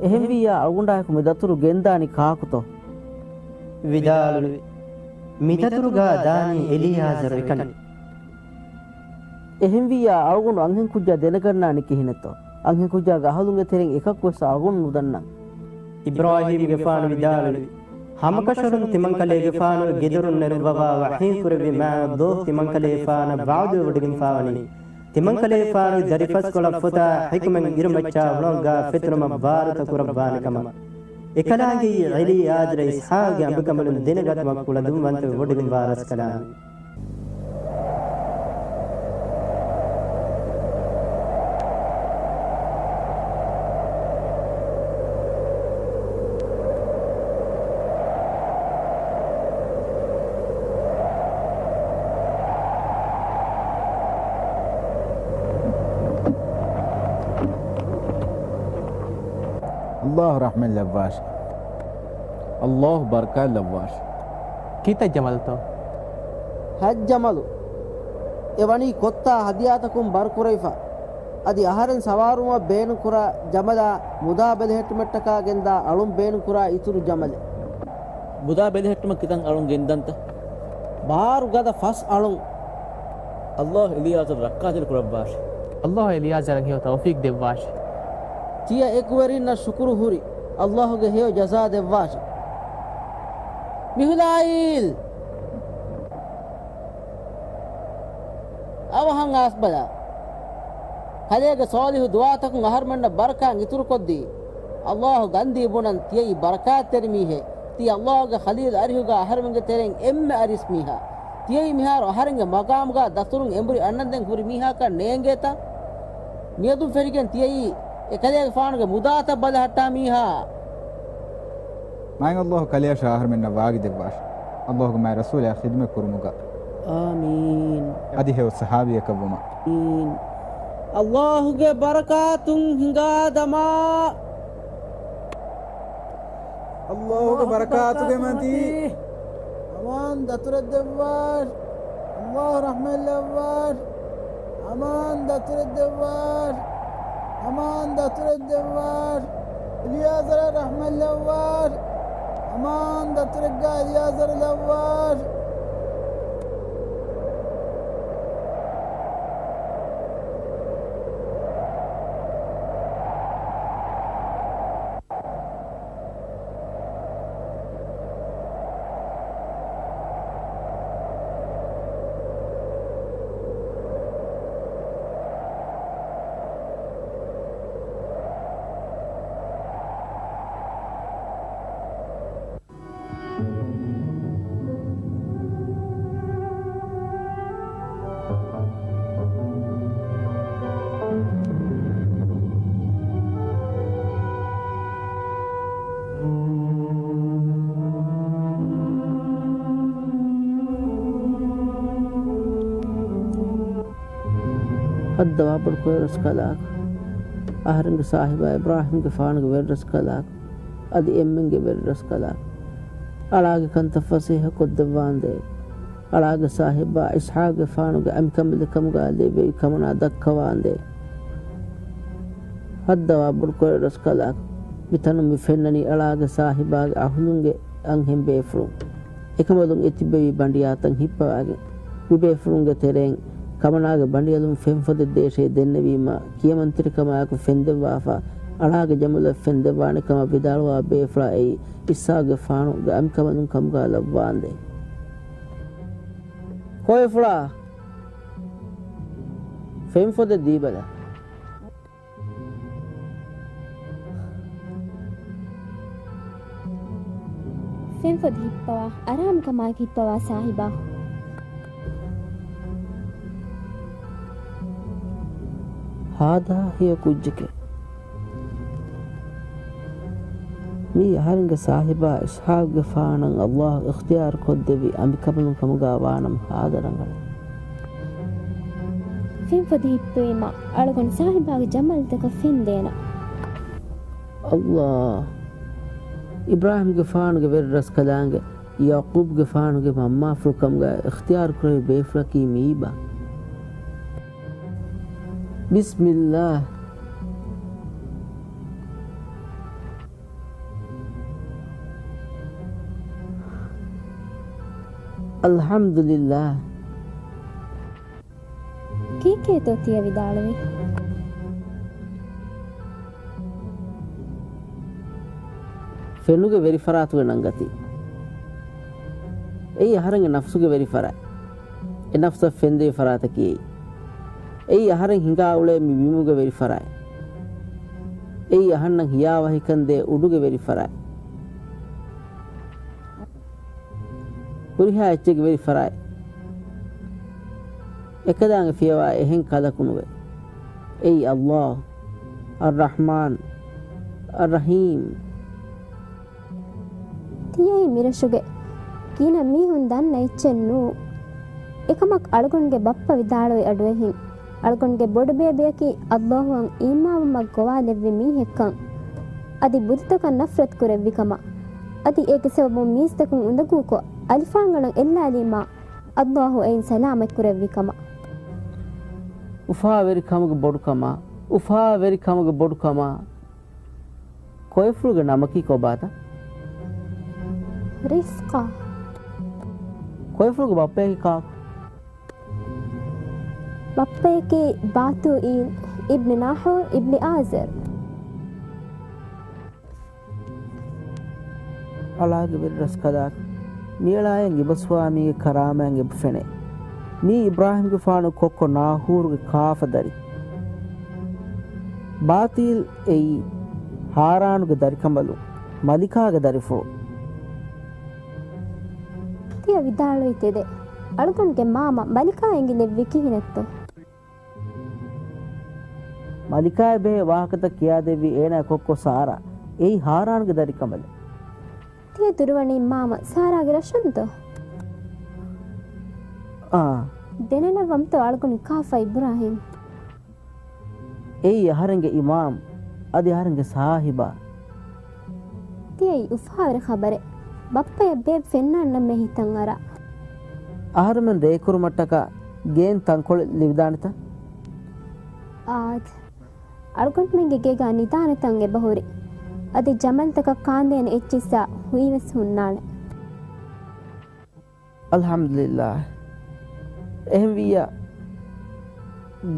އެހެންވިއްޔާ އަޅުގަނޑާއެކު މި ދަތުރު ގެންދާނީ ކާކުތޯ؟ ވިދާޅުވި، މި ދަތުރުގާ ދާނީ އެލީޔާޒަރު އެކަނި. އެހެންވިއްޔާ އަޅުގަނޑު އަންހެންކުއްޖާ ދެނެގަންނާނީ ކިހިނެއްތޯ؟ އަންހެންކުއްޖާގެ އަހުލުންގެ ތެރެއިން އެކަކުވެސް އަޅުގަނޑު ނުދަންނަން. އިބްރާހީމްގެފާނު ވިދާޅުވި، ހަމަކަށަވަރުން ތިމަންކަލޭގެފާނު ގެދޮރުން ނެރުއްވަވާ ވަޙީކުރެއްވި މާތް އައްލާހު ތިމަންކަލޭގެފާނަށް ވަޢުދުވެވޮޑިގެންފާވަނީ، ތިމަންކަލޭގެފާނުގެ ދަރިފަސްކޮޅަށް ފޮތާ ޙިކުމަތް އިރުމައްޗާ އުޅަނގާ ފެތުރުމަށް ވާރުތަ ކުރައްވާނެ ކަމަށް. އެކަލާނގެއީ އެލީއާޒަރު އިސްޙާގެ އަނބިކަނބަލުން ދެނެގަތުމަށް ކުޅަދުންވަންތަވެ ވޮޑިގެންވާ ރަސްކަލާނގެ. ﷲ ރަޙްމަތް ލައްވާށި. ﷲ ބަރަކާތް ލައްވާށި. ކިތައް ޖަމަލުތޯ؟ ހަތް ޖަމަލު. އެ ވަނީ ކޮއްތާ ހަދިޔާތަކުން ބަރުކުރެވިފަ. އަދި އަހަރެން ސަވާރުވުމަށް ބޭނުންކުރާ ޖަމަލާ މުދާ ބެލެހެއްޓުމަށްޓަކާ ގެންދާ އަޅުން ބޭނުންކުރާ އިތުރު ޖަމަލެއް. މުދާ ބެލެހެއްޓުމަށް ކިތަން އަޅުން ގެންދަންތަ؟ ބާރު ގަދަ ފަސް އަޅުން. ﷲ އެލިޔާޒަރު ރައްކާތެރި ކުރައްވާށި. ﷲ އެލިޔާޒަރަށް ހެޔޮ ތައުފީޤް ދެއްވާށި. ތިޔަ އެކުވެރިންނަށް ޝުކުރު ހުރި ﷲ ގެ ހެޔޮ ޖަޒާ ދެއްވާށި. މިހުލާއީލް! އަވަހަށް އައިސްބަލަ. ކަލޭގެ ޞާލިޙު ދުޢާތަކުން އަހަރުމެންނަށް ބަރަކާތް އިތުރުކޮށްދީ. ﷲ ގަންދީ ބުނަން ތިޔައީ ބަރަކާތްތެރި މީހެއް. ތީ ﷲ ގެ ޚަލީލް އަރިހުގާ އަހަރެމެންގެ ތެރެއިން އެންމެ އަރިސް މީހާ. ތިޔައީ މިހާރު އަހަރެންގެ މަގާމުގާ ދަތުރުން އެނބުރި އަންނަންދެން ހުރި މީހާކަށް ނޭނގޭތަ؟ މިއަދުން ފެށިގެން ތިޔައީ އެކަލޭގެފާނުގެ މުދާތައް ބަލަހައްޓާ މީހާ. މާތް ﷲ ކަލެޔަށާ އަހަރުމެންނަށް ވާގި ދެއްވާށި. ﷲ ގެ މާތް ރަސޫލާ ޚިދުމަތް ކުރުމުގަ. އާމީން. އަދި ހެޔޮ ޞަޙާބީއަކަށް ވުމަށް. އާމީން. ﷲ ގެ ބަރަކާތުން ހިނގާ ދަމާ. ﷲ ގެ ބަރަކާތުގެ މަތީ. އަމާން ދަތުރެއް ދެއްވާށި. ﷲ ރަޙްމަތް ލައްވާށި. އަމާން ދަތުރެއް ދެއްވާށި. އަމާން ދަތުރެއް ދެއްވާށި. އެލިޔާޒަރަށް ރަޙްމަތް ލައްވާށި. އަމާން ދަތުރެއްގާ އެލިޔާޒަރު ލައްވާށި. ހައްދަވާ ބޮޑު ކޮއިރަސްކަލާކޮ، އަހަރެންގެ ސާހިބާ އިބްރާހީމްގެފާނުގެ ވެރިރަސްކަލާކޮ، އަދި އެންމެންގެ ވެރިރަސްކަލާކޮ، އަޅާގެ ކަންތައް ފަސޭހަ ކޮށްދެއްވާނދޭ. އަޅާގެ ސާހިބާ އިސްޙާޤުގެފާނުގެ އަނބިކަނބަލެއް ކަމުގާ ލެއްވެވި ކަމަނާ ދައްކަވާނދޭ. ހައްދަވާ ބޮޑު ކޮއިރަސްކަލާކޮ، މިތަނުން މި ފެންނަނީ އަޅާގެ ސާހިބާގެ އަހުލުންގެ އަންހެން ބޭފުޅުން. އެކަނބަލުން އެތިއްބެވި ބަނޑިޔާތައް ހިއްޕަވާގެން، މިބޭފުޅުންގެ ތެރެއިން ކަމަނާގެ ބަނޑިޔަލުން ފެންފޮދެއް ދޭށޭ ދެންނެވީމާ، ކިޔަމަންތެރިކަމާއެކު ފެންދެއްވާފަ، އަޅާގެ ޖަމަލަށް ފެންދެއްވާނެ ކަމަށް ވިދާޅުވާ ބޭފުޅާ އެއީ އިސްޙާޤުގެފާނުގެ އަނބިކަނބަލުން ކަމުގާ ލައްވާނދޭ. ކޮއެފުޅާ، ފެންފޮދެއް ދީބަލަ. ފެންފޮދެއް ހިއްޕަވާ، އަރާމުކަމާއެކު ހިއްޕަވާ ސާހިބާ. ހާދަ ހެޔޮ ކުއްޖެކޭ. މީ އަހަރެންގެ ސާހިބާ އިސްޙާޤުގެފާނަށް ﷲ އިޚްތިޔާރު ކޮށްދެއްވި އަނބިކަނބަލުން ކަމުގާ ވާނަމަ ހާދަ ރަނގަޅޭ. ފެންފޮދެއް ހިއްޕެވީމަ އަޅުގަނޑު ސާހިބާގެ ޖަމަލްތަކަށް ފެންދޭނަން. ﷲ، އިބްރާހީމްގެފާނުގެ ވެރިރަސްކަލާނގެ، ޔަޢުޤޫބުގެފާނުގެ މަންމާފުޅު ކަމުގާ އިޚްތިޔާރު ކުރެއްވި ބޭފުޅަކީ މިއީބާ. ބިސްމިﷲ. އަލްޙަމްދުލިﷲ. ކީކޭތޯ ތިޔަ ވިދާޅުވީ؟ ފެނުގެ ވެރިފަރާތުގެ ނަންގަތީ. އެއީ އަހަރެންގެ ނަފްސުގެ ވެރިފަރާތް. އެ ނަފްސަށް ފެންދެވި ފަރާތަކީ އެއީ. އެއީ އަހަރެން ހިނގާ އުޅޭ މި ބިމުގެ ވެރިފަރާތް. އެއީ އަހަންނަށް ހިޔާވަހިކަންދޭ އުޑުގެ ވެރިފަރާތް. ހުރިހާ އެއްޗެއްގެ ވެރިފަރާތް. އެކަލާނގެ ފިޔަވާ އެހެން ކަލަކު ނުވޭ. އެއީ ﷲ، އައްރަޙްމާން، އައްރަޙީމް. ތިޔައީ މިރަށުގެ ގިނަ މީހުން ދަންނަ އެއްޗެއް ނޫ. އެކަމަކު އަޅުގަނޑުގެ ބައްޕަ ވިދާޅުވި އަޑުއެހިން، އަޅުގަނޑުގެ ބޮޑުބޭބެއަކީ ﷲ އަށް އީމާންވުމަށް ގޮވާލެއްވި މީހެއްކަން، އަދި ބުދުތަކަށް ނަފްރަތު ކުރެއްވި ކަމަށް، އަދި އޭގެ ސަބަބުން މީސްތަކުން އުނދަގޫކޮށް، އަލިފާންގަނޑަށް އެއްލާލީމާ، ﷲ އެއިން ސަލާމަތް ކުރެއްވި ކަމަށް. އުފާވެރިކަމުގެ ބޮޑުކަމާ، އުފާވެރިކަމުގެ ބޮޑުކަމާ، ކޮއެފުޅުގެ ނަމަކީ ކޮބާތަ؟ ރިޒްޤާ. ކޮއެފުޅުގެ ބައްޕަޔަކީ ކާކު؟ ބައްޕަޔަކީ ބާތޫއީލް އިބްނި ނާހޫރް އިބްނި އާޒަރް. އަޅާގެ ވެރިރަސްކަލާކޮ، މިއަޅާއަށް އިބަސްވާ މީގެ ކަރާމާތް އެބަ ފެނޭ. މީ އިބްރާހިމްގެފާނު ކޮއްކޮ ނާހޫރުގެ ކާފަ ދަރި. ބާތީލް އެއީ ހާރާނުގެ ދަރިކަނބަލުން، މަލިކާގެ ދަރިފުޅު. ތިޔަ ވިދާޅުވީ ތެދެއް. އަޅުގަނޑުގެ މާމަ މަލިކާ އެނގިލެއްވީ ކިހިނެއްތޯ؟ މަލިކާއާ ބެހޭ ވާހަކަތައް ކިޔާދެއްވީ އޭނާ ކޮއްކޮ ސާރާ. އެއީ ހާރާނުގެ ދަރިކަނބަލެއް. ތިޔަ ދުރުވަނީ މާމަ ސާރާގެ ރަށުންތޯ؟ އާ. ދެނެލައްވަމުތޯ އަޅުގަނޑު ކާފަ އިބްރާހިމް؟ އެއީ އަހަރެންގެ އިމާމް، އަދި އަހަރެންގެ ސާހިބާ. ތިޔައީ އުފާވެރި ޚަބަރެއް. ބައްޕަޔަށް ބޭބެ ފެންނާނަންމެ ހިތަށް އަރާ. އަހަރެމެން ރޭކުރުމަށްޓަކާ ގޭން ތަންކޮޅެއް ލިބިދާނެތަ؟ އާދެ. އަޅުގަނޑުމެންގެ ގޭގާ ނިދާނެ ތަން އެބަހުރި. އަދި ޖަމަލްތަކަށް ކާންދޭނެ އެއްޗިއްސާ ހުއިވެސް ހުންނާނެ. އަލްޙަމްދުލިއްލާހް. އެހެންވިއްޔާ،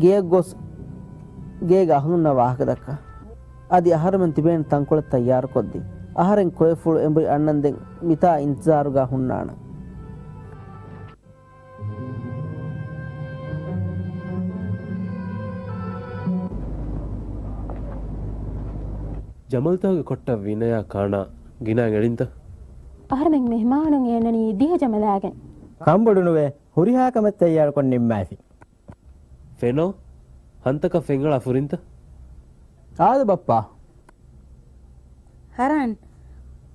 ގެޔަށް ގޮސް ގޭގެ އަހުލުންނަށް ވާހަކަ ދައްކާ. އަދި އަހަރެމެން ތިބޭނެ ތަންކޮޅެއް ތައްޔާރުކޮށްދީ. އަހަރެން ކޮއެފުޅު އެނބުރި އަންނަންދެން މިތާ އިންތިޒާރުގާ ހުންނާނަން. ޖަމަލްތަކުގެ ކޮއްޓަށް ވީނަޔާ ކާނާ ގިނައިން އެޅިންތަ؟ އަހަރެމެން މެހްމާނުން އެންނަނީ ދިހަ ޖަމަލާގެން. ކަންބޮޑުނުވޭ، ހުރިހާ ކަމެއް ތައްޔާރުކޮށް ނިންމައިފި. ފެނޯ، ހަންތަކަށް ފެންއަޅާ ފުރިންތަ؟ އާދެ ބައްޕާ. ހަރާން،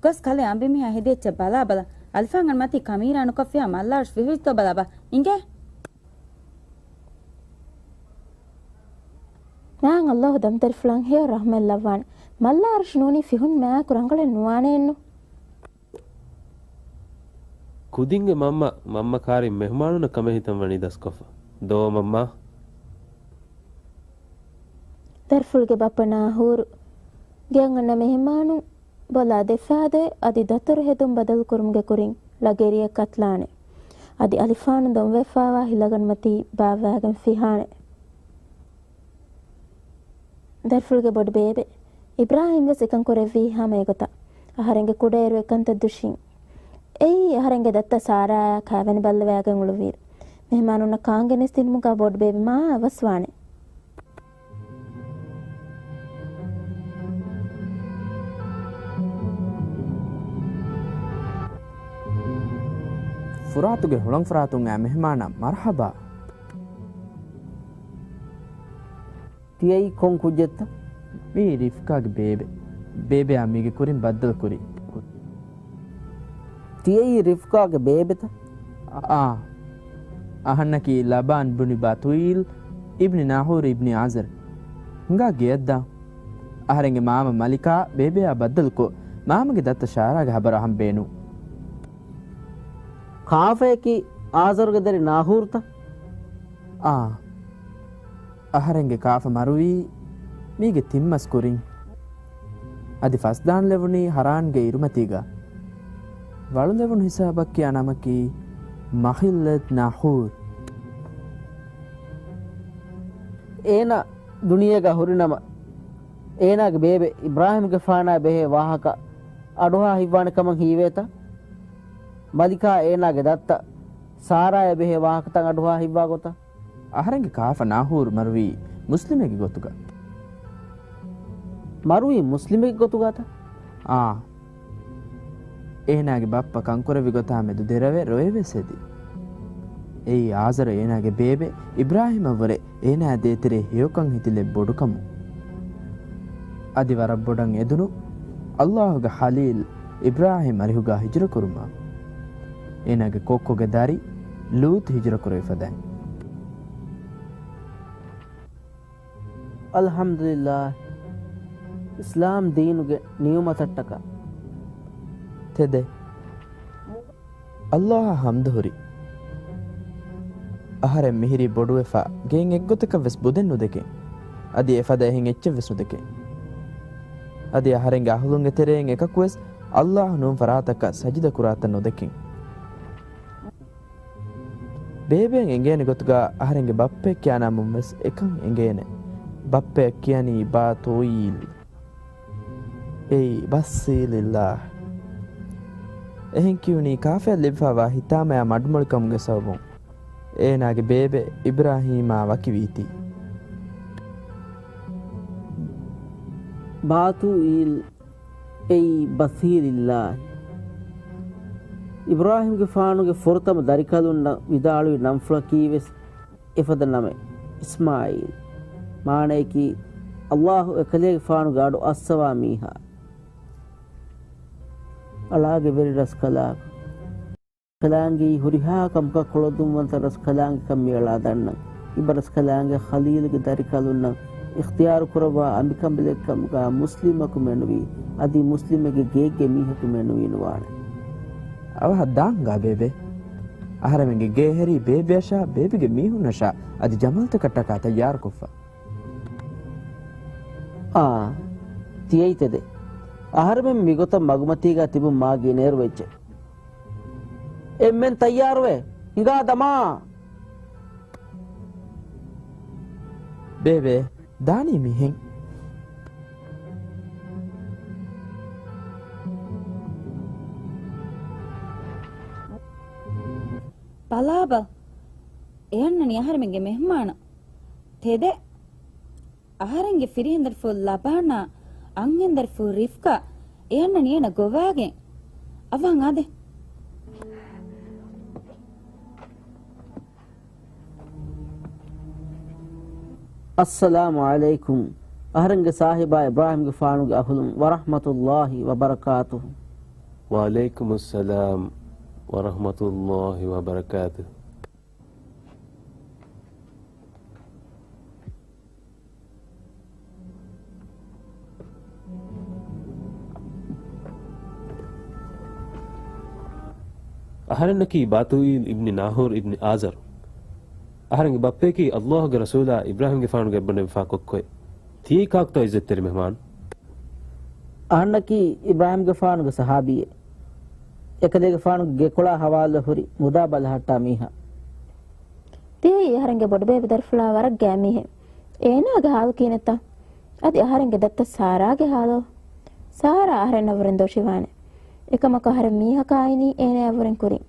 ގޮސް ކަލޭ އަނބިމީހާ ހެދި އެއްޗެއް ބަލާބަލަ. އަލިފާންގަނޑު މަތީ ކަމީރާ ނުކޮށްފިއްޔާ މައްލާރުޝް ފިހުއްޖިތޯ ބަލާބަ. އިނގޭ. ނާން އައްލާހު ދަމްދަރިފުޅަށް ހެޔޮ ރަޙްމަތް ލައްވާނެ. މައްލާރުޝް ނޫނީ ފިހުން މާކު ރަނގަޅެއް ނުވާނެއެއްނު. ކުދިންގެ މަންމަ، މަންމަ ކާރިން މެހުމާނުންނަށް ކަމެއް ހިތަށް ވަނީ ދަސްކޮށްފަ. ދޯ މަންމާ. ދަރިފުޅުގެ ބައްޕަ ނާހޫރު ގެއަށް އަންނަ މެހެމާނުން ބޮލާ ދެފާދޭ، އަދި ދަތުރު ހެދުން ބަދަލުކުރުމުގެ ކުރިން ޅަގެރިއަށް ކަތްލާނެ. އަދި އަލިފާނު ދޮންވެފާވާ ހިލަގަނޑުމަތީ ބާއްވާގެން ފިހާނެ. ދަރިފުޅުގެ ބޮޑު ބޭބެ އިބްރާހިމް ވެސް އެކަން ކުރެއްވީ ހަމަ އެގޮތަށް. އަހަރެންގެ ކުޑައިރު އެކަންތައް ދުށިން. އެއީ އަހަރެންގެ ދައްތަ ސާރާއާ ކާވެނި ބައްލަވާގެން އުޅުއްވިއިރު، މެހެމާނުންނަށް ކާންގެނެސްދިނުމުގާ ބޮޑުބޭބެ މާ އަވަސްވާނެ. ފުރާތުގެ ހުޅަނގުފަރާތުން އައި މެހެމާނަށް މަރުޙަބާ. ތިޔައީ ކޮން ކުއްޖެއްތަ؟ މީ ރިފްކާގެ ބޭބެ. ބޭބެއާ މީގެ ކުރިން ބައްދަލުކުރީ. ތިޔައީ ރިފްކާގެ ބޭބެތަ؟ އާ. އަހަންނަކީ ލަބާން ބުނި ބަތުއީލް އިބްނި ނާހޫރު އިބްނި އާޒަރް. ހިނގާ ގެއަށްދާ. އަހަރެންގެ މާމަ މަލިކާ ބޭބެއާ ބައްދަލުކޮށް، މާމަގެ ދައްތަ ޝާރާގެ ހަބަރު އަހަން ބޭނުން. ކާފަޔަކީ އާޒަރުގެ ދަރި ނާހޫރުތަ؟ އާ. އަހަރެންގެ ކާފަ މަރުވީ މީގެ ތިން މަސް ކުރިން. އަދި ފަސްދާން ލެވުނީ ހަރާންގެ އިރުމަތީގަ. ވަޅުލެވުނު ހިސާބަށް ކިޔާ ނަމަކީ މަޚިއްލަތް ނާހޫރް. އޭނާ ދުނިޔޭގަ ހުރިނަމަ، އޭނާގެ ބޭބެ އިބްރާހިމްގެފާނާ ބެހޭ ވާހަކަ އަޑުހާ ހިއްވާނެ ކަމަށް ހީވޭތަ؟ މަލިކާ އޭނާގެ ދައްތަ ސާރާޔާ ބެހޭ ވާހަކަތައް އަޑުހާ ހިއްވާ ގޮތަށް؟ އަހަރެންގެ ކާފަ ނާހޫރު މަރުވީ މުސްލިމެއްގެ ގޮތުގަ. މަރުވީ މުސްލިމެއްގެ ގޮތުގަތަ؟ އާ. އޭނާގެ ބައްޕަ ކަންކުރެއްވި ގޮތާ މެދު ދެރަވެ ރޮއެވެސް ހެދި. އެއީ އާޒަރު އޭނާގެ ބޭބެ އިބްރާހީމަށްވުރެ އޭނާ ދޭތެރޭ ހެޔޮކަން ހިތިލެއް ބޮޑުކަމުން. އަދި ވަރަށް ބޮޑަށް އެދުނު އައްލާހުގެ ޚަލީލް އިބްރާހީމް އަރިހުގާ ހިޖުރަކުރުމާ، އޭނާގެ ކޮއްކޮގެ ދަރި ލޫޠު ހިޖުރަކުރެވި ފަދައިން. އަލްޙަމްދުލިއްލާހް، އިސްލާމް ދީނުގެ ނިޢުމަތަށްޓަކާ. ތެދެއް. އައްލާހަށް ޙަމްދު ހުރި. އަހަރެން މިހިރީ ބޮޑުވެފަ، ގެއިން އެއްގޮތަކަށް ވެސް ބުދެއް ނުދެކެން. އަދި އެފަދަ އެހެން އެއްޗެއް ވެސް ނުދެކެން. އަދި އަހަރެންގެ އަހުލުންގެ ތެރެއިން އެކަކު ވެސް އައްލާހު ނޫން ފަރާތަކަށް ސަޖިދަ ކުރާތަން ނުދެކެން. ބޭބެއަށް އެނގޭނެ ގޮތުގަ އަހަރެންގެ ބައްޕައަށް ކިޔާ ނަމުން ވެސް އެކަން އެނގޭނެ. ބައްޕައަށް ކިޔަނީ ބާތޫއީލް. އެއީ ބަސީލިއްލާހް. އެހެން ކިޔުނީ ކާފަޔަށް ލިބިފައިވާ ހިތާމަޔާ މަޑުމޮޅިކަމުގެ ސަބަބުން އޭނާގެ ބޭބެ އިބްރާހީމާ ވަކިވީތީ. ބާތޫއީލް އެއީ ބަސީލިއްލާހި. އިބްރާހީމްގެފާނުގެ ފުރަތަމަ ދަރިކަލުންނަށް ވިދާޅުވި ނަންފުޅަކީ ވެސް އެފަދަ ނަމެއް، އިސްމާއީލް. މާނަޔަކީ، އައްލާހު އެކަލޭގެފާނުގެ އަޑު އައްސަވާ މީހާ. އަޅާގެ ވެރި ރަސްކަލާކޮ. ކަލާނގެއީ ހުރިހާ ކަމަކަށް ކޮޅަދުންވަންތަ ރަސްކަލާނގެކަން މިއަޅާ ދަންނަން. އިބަ ރަސްކަލާނގެ ޚަލީލުގެ ދަރިކަލުންނަށް އިޚްތިޔާރު ކުރައްވާ އަނބިކަނބަލެއްކަމުގާ މުސްލިމަކު މެނުވީ، އަދި މުސްލިމެއްގެ ގެއެއްގެ މީހަކު މެނުވީ ނުވާނެ. އަވަހަށް ދާން ގާ ބޭބެ. އަހަރެމެންގެ ގޭހެރީ ބޭބެއަށާ ބޭބެގެ މީހުންނަށާ އަދި ޖަމާލްތަކަށްޓަކާ ތައްޔާރުކޮށްފަ. އާ، ތިޔައީ ތެދެއް. އަހަރެމެން މިގޮތަށް މަގުމަތީގާ ތިބުން މާ ގިނައިރު ވެއްޖެ. އެންމެން ތައްޔާރުވެ، ހިނގާ ދަމާ. ބޭބެ، ދާނީ މިހެން. ބަލާބަ، އެ އަންނަނީ އަހަރެމެންގެ މެހްމާނަށް. ތެދެއް. އަހަރެންގެ ފިރިހެންދަރިފުޅު ލަބާނާ، އަންހެންދަރިފުޅު ރިފްކާ، އެ އަންނަނީ އޭނަ ގޮވާގެން. އަވަން އާދެ. އައްސަލާމު ޢަލައިކުމް. އަހަރެންގެ ސާހިބާ އިބްރާހީމްގެފާނުގެ އަހުލުން، ވަރަޙްމަތުﷲި ވަބަރަކާތުހު. ވަޢަލައިކުމުއްސަލާމް ވަރަޙްމަތުﷲި ވަބަރަކާތުހު. އަހަރެންނަކީ ބާތޫއީލް އިބްނި ނާހޫރް އިބްނި އާޒަރު. އަހަރެންގެ ބައްޕަޔަކީ އައްލާހުގެ ރަސޫލާ އިބްރާހީމްގެފާނުގެ އެއްބަނޑެއް ވެފާ ކޮއްކޮއެއް. ތިޔައީ ކާކުތޯ ޢިއްޒަތްތެރި މެހްމާން؟ އަހަންނަކީ އިބްރާހީމްގެފާނުގެ ޞަޙާބީއެއް. އެކަލޭގެފާނުގެ ގެކޮޅާ ޙަވާލުވެ ހުރި މުދާ ބަލަހައްޓާ މީހާ. ތިޔައީ އަހަރެންގެ ބޮޑުބޭބެ ދަރިފުޅާ ވަރަށް ގާތްމީހެއް. އޭނާގެ ޙާލު ކިހިނެއްތަ؟ އަދި އަހަރެންގެ ދައްތަ ސާރާގެ ޙާލޯ؟ ސާރާ އަހަރެންނަށްވުރެން ދޮށިވާނެ. އެކަމަކު އަހަރެން މީހަކާ އިނީ އޭނާއަށްވުރެން ކުރިން.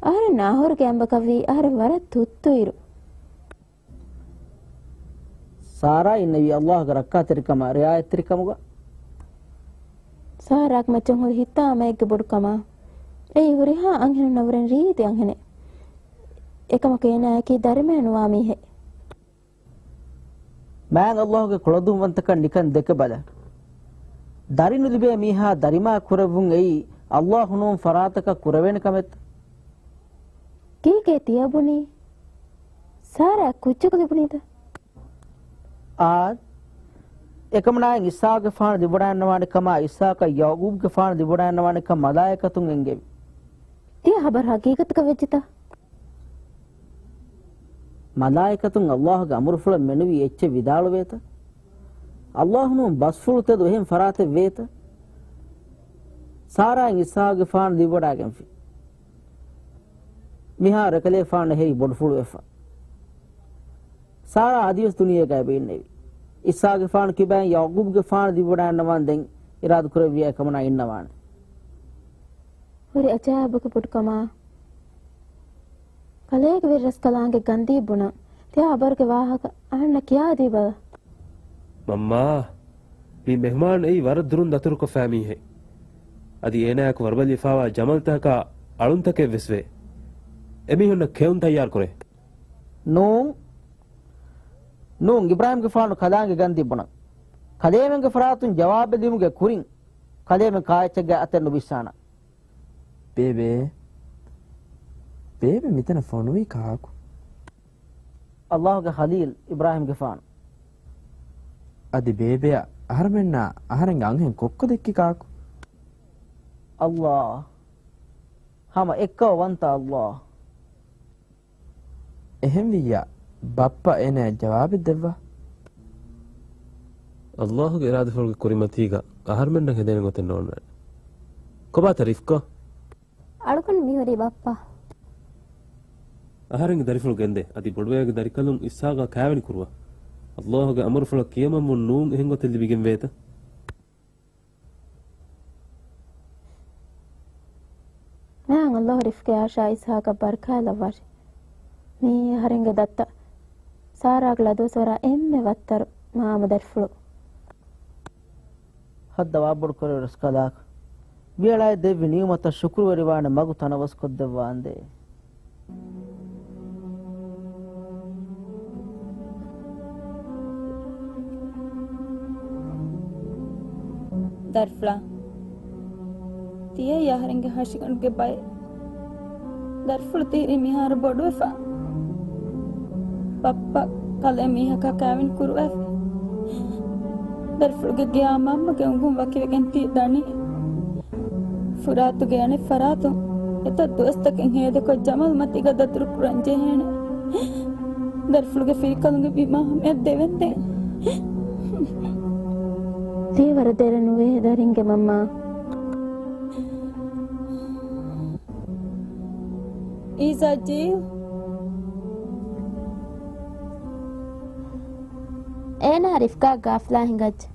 އަހަރެން ނާހޫރުގެ އަނބަކަށްވީ އަހަރެން ވަރަށް ތުއްތުއިރު. ސާރާ އިންނެވީ އައްލާހުގެ ރައްކާތެރިކަމާ ރިޢާޔަތްތެރިކަމުގަ. ސާރާގެ މައްޗަށް ހުރި ހިތާމައެއްގެ ބޮޑުކަމާ. އެއީ ހުރިހާ އަންހެނުންނަށްވުރެން ރީތި އަންހެނެއް. އެކަމަކު އޭނާއަކީ ދަރިމަޔަށް ނުވާ މީހެއް. މާތް އައްލާހުގެ ކުޅަދުންވަންތަކަން ނިކަން ދެކެބަލަ. ދަރިނުލިބޭ މީހާ ދަރިމަ ކުރެއްވުން އެއީ އައްލާހު ނޫން ފަރާތަކަށް ކުރެވޭނެ ކަމެއްތަ؟ ކީކޭ ތިޔަބުނީ؟ ސާރާ ކުއްޖަކު ލިބުނީތަ؟ އާދެ، އެކަމަނާއިން އިސްޙާޤުގެފާނު ލިބިވަޑައިގަންނަވާނެ ކަމާ އިސްޙާޤަށް ޔަޢުޤޫބުގެފާނު ލިބިވަޑައިގަންނަވާނެ ކަން މަލާއިކަތުން އެންގެވި. ތިޔަ ޚަބަރު ޙަޤީޤަތަކަށް ވެއްޖެތަ؟ މަލާއިކަތުން އައްލާހުގެ އަމުރުފުޅަށް މެނުވީ އެއްޗެއް ވިދާޅުވޭތަ؟ އައްލާހު ނޫން ބަސްފުޅު ތެދު އެހެން ފަރާތެއް ވޭތަ؟ ސާރާއިން އިސްޙާޤުގެފާނު ލިބިވަޑައިގެންފި. މިހާރު އެކަލޭފާނު އެހެރީ ބޮޑުފުޅުވެފަ. ސާރާ އަދިވެސް ދުނިޔޭގައި އެބަ އިންނެވި. އިސްޙާޤުގެފާނު ކިބައިން ޔަޢުޤޫބުގެފާނު ލިބިވަޑައިގަންނަވާން ދެން އިރާދަކުރެއްވިޔާ އެކަމަނާ އިންނަވާނެ. ހުރި އަޖާއިބުގެ ބޮޑުކަމާ. ކަލޭގެ ވެރިރަސްކަލާނގެ ގަންދީ ބުނަން ތިޔަ އަބަރުގެ ވާހަކަ އަހަންނަށް ކިޔާދީބަލަ. މަންމާ، މި މެހުމާން އެއީ ވަރަށް ދުރުން ދަތުރުކޮށްފައި މީހެއް. އަދި އޭނާއަކު ވަރުބަލިވެފައިވާ ޖަމަލްތަކަކާ އަޅުންތަކެއް ވެސް ވޭ. އެމީހުންނަށް ކެއުން ތައްޔާރު ކުރޭ. ނޫން، ނޫން، އިބްރާހިމްގެފާނު ކަލާނގެ ގަންދީ ބުނަން. ކަލޭމެންގެ ފަރާތުން ޖަވާބެއް ލިބުމުގެ ކުރިން، ކަލޭމެން ކާއެއްޗެއްގެ އަތެއް ނުބިއްސާނަން. ބޭބެ، ބޭބެ މިތަނަށް ފޮނުވީ ކާކު؟ އައްލާހުގެ ޚަލީލް އިބްރާހިމްގެފާނު. އަދި ބޭބެއަށް އަހަރެމެންނާ އަހަރެންގެ އަންހެން ކޮއްކޮ ދެއްކި ކާކު؟ އައްލާ، ހަމަ އެއްކައު ވަންތަ އައްލާ. އެހެންވިއްޔާ، ބައްޕަ އޭނަޔަށް ޖަވާބެއް ދެއްވާ. އައްލާހުގެ އިރާދަފުޅުގެ ކުރިމަތީގަ އަހަރުމެންނަށް ހެދޭނެ ގޮތެއް ނޯންނާނެ. ކޮބާތަ ރިފްކާ؟ އަޅުގަނޑު މިހުރީ ބައްޕަ. އަހަރެންގެ ދަރިފުޅު ގެންދޭ. އަދި ބޮޑުބައިގެ ދަރިކަލުން އިސްހާގާ ކާވެނި ކުރުވާ. އައްލާހުގެ އަމުރުފުޅަށް ކިޔަމަންވުން ނޫން އެހެން ގޮތެއް ލިބިގެން ވޭތަ؟ ނާން، އައްލާހު ރިފްކާއަށާ އިސްހާގަށް ބަރަކާތް ލައްވާށި. މިއީ އަހަރެންގެ ދައްތަ ސާރާގެ ލަދުވަސްވަރާ އެންމެ ވައްތަރު މާމަ ދަރިފުޅު. ހައްދަވާ ބޮޑުކުރެވި ރަސްކަލާކޮ، ވިޔަޅާއި ދެއްވި ނިޢުމަތަށް ޝުކުރުވެރިވާނެ މަގު ތަނަވަސްކޮށްދެއްވާނދޭ. ދަރިފުޅާ، ތިޔައީ އަހަރެންގެ ހަށިގަނޑުގެ ބައެއް. ދަރިފުޅު ތިހިރީ މިހާރު ބޮޑުވެފަ. ބައްޕަ ކަލޭ މީހަކާ ކާވެނި ކުރުވައިފި. ދަރިފުޅުގެ ގެއާ މަންމަގެ އުނގުން ވަކިވެގެން ތި ދަނީ. ފުރާތުގެ އަނެއް ފަރާތުން އެތައް ދުވަސްތަކެއް ހޭދަކޮށް ޖަމަލް މަތީގަ ދަތުރުކުރަން ޖެހޭނެ. ދަރިފުޅުގެ ފިރިކަލުންގެ ބިމާ ހަމަޔަށް ދެވެންދެން. ތީ ވަރަށް ދެރަ ނުވޭ ދަރިންގެ މަންމާ. އީޒާ ޖީލް. އޭނާ ރިފްކާ ގާފްލާ ހިނގައްޖެ.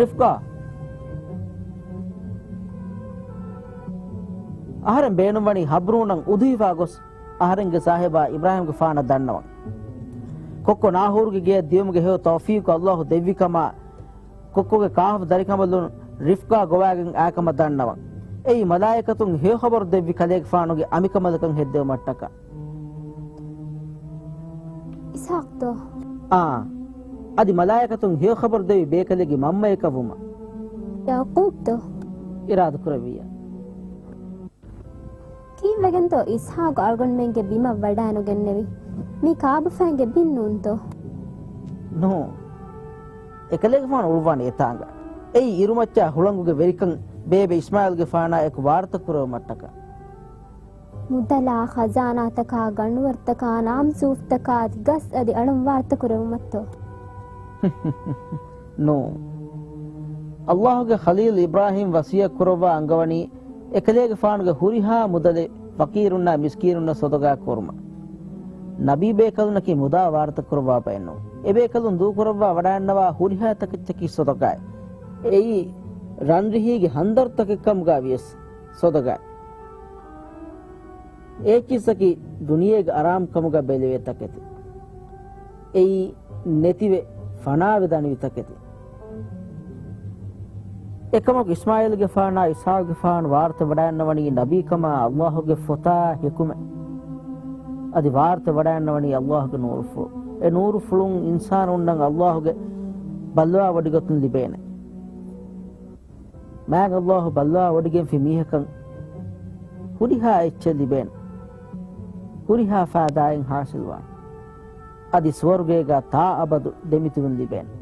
ރިފްކާ، އަހަރެން ބޭނުންވަނީ ހަބްރޫނަށް އުދުހިފާ ގޮސް، އަހަރެންގެ ސާހިބާ އިބްރާހިމްގެފާނަށް ދަންނަވަން. ކޮއްކޮ ނާހޫރުގެ ގެޔަށް ދިޔުމުގެ ހެޔޮ ތައުފީޤު އައްލާހު ދެއްވި ކަމާ، ކޮއްކޮގެ ކާފަ ދަރިކަނބަލުން ރިފްކާ ގޮވާގެން އާކަމަށް ދަންނަވަން. އެއީ މަލާއިކަތުން ހެޔޮ ޚަބަރު ދެއްވި ކަލޭގެފާނުގެ އަނބިކަނބަލަކަށް ހެއްދެވުމަށްޓަކާ. އިސްޙާޤްތޯ؟ އާ، އަދި މަލާއިކަތުން ހެޔޮ ޚަބަރު ދެއްވި ބޭކަލެއްގެ މަންމަޔަކަށް ވުމަށް. ޔަޢުޤޫބްތޯ؟ އިރާދަކުރެއްވިއްޔާ. ކީއްވެގެންތޯ އިސްޙާޤު އަޅުގަނޑުމެންގެ ބިމަށް ވަޑައިނުގެންނެވި؟ މީ ކާބަފައިންގެ ބިން ނޫންތޯ؟ ނޫން. އެކަލޭގެފާނު އުޅުއްވާނީ އެތާނގަ. އެއީ އިރުމައްޗާ ހުޅަނގުގެ ވެރިކަން ބޭބެ އިސްމާޢީލްގެފާނާ އެކު ވާރުތަކުރެވުމަށްޓަކާ. މުދަލާ، ޚަޒާނާތަކާ، ގަނޑުވަރުތަކާ، ނާމްސޫފްތަކާ އަދި ގަސް އަދި އަޅަން ވާރުތަކުރެވުމަށްތޯ؟ ނޫން. އައްލާހުގެ ޚަލީލް އިބްރާހީމް ވަޞިއްޔަތް ކުރައްވާ އަންގަވަނީ، އެކަލޭގެފާނުގެ ހުރިހާ މުދަލެއް ފަޤީރުންނާ މިސްކީނުންނަށް ޞަދަޤާ ކުރުމަށް. ނަބީ ބޭކަލުންނަކީ މުދާ ވާރުތަކުރައްވާ ބައެއް ނޫން. އެބޭކަލުން ދޫކުރައްވާ ވަޑައިންނަވާ ހުރިހާ ތަކެއްޗަކީ ޞަދަޤާތް. އެއީ، ރަންރިހީގެ ހަންދަރުތަކެއް ކަމުގަ ވިޔަސް ޞަދަޤާތް. އެއްޗިއްސަކީ ދުނިޔޭގެ އަރާމްކަމުގަ ބެލެވޭ ތަކެތި. އެއީ ނެތިވެ ފަނާވެ ދަނިވި ތަކެތި. އެކަމަކު އިސްމާޢީލްގެފާނާ އިސްޙާޤުގެފާނު ވާރުތަ ވަޑައިންނަވަނީ ނަބީކަމާ އައްލާހުގެ ފޮތާ ޙިކުމަތް. އަދި ވާރުތަ ވަޑައިންނަވަނީ އައްލާހުގެ ނޫރުފުޅު. އެ ނޫރުފުޅުން އިންސާނުންނަށް އައްލާހުގެ ބައްލަވާވޮޑިގަތުން ލިބޭނެ. މާތް އައްލާހު ބައްލަވާވޮޑިގެންފި މީހަކަށް ހުރިހާ އެއްޗެއް ލިބޭނެ. ހުރިހާ ފައިދާއެއް ހާސިލްވާނެ. އަދި ސުވަރުގޭގަ ތާއަބަދު ދެމިތިބުން ލިބޭނެ.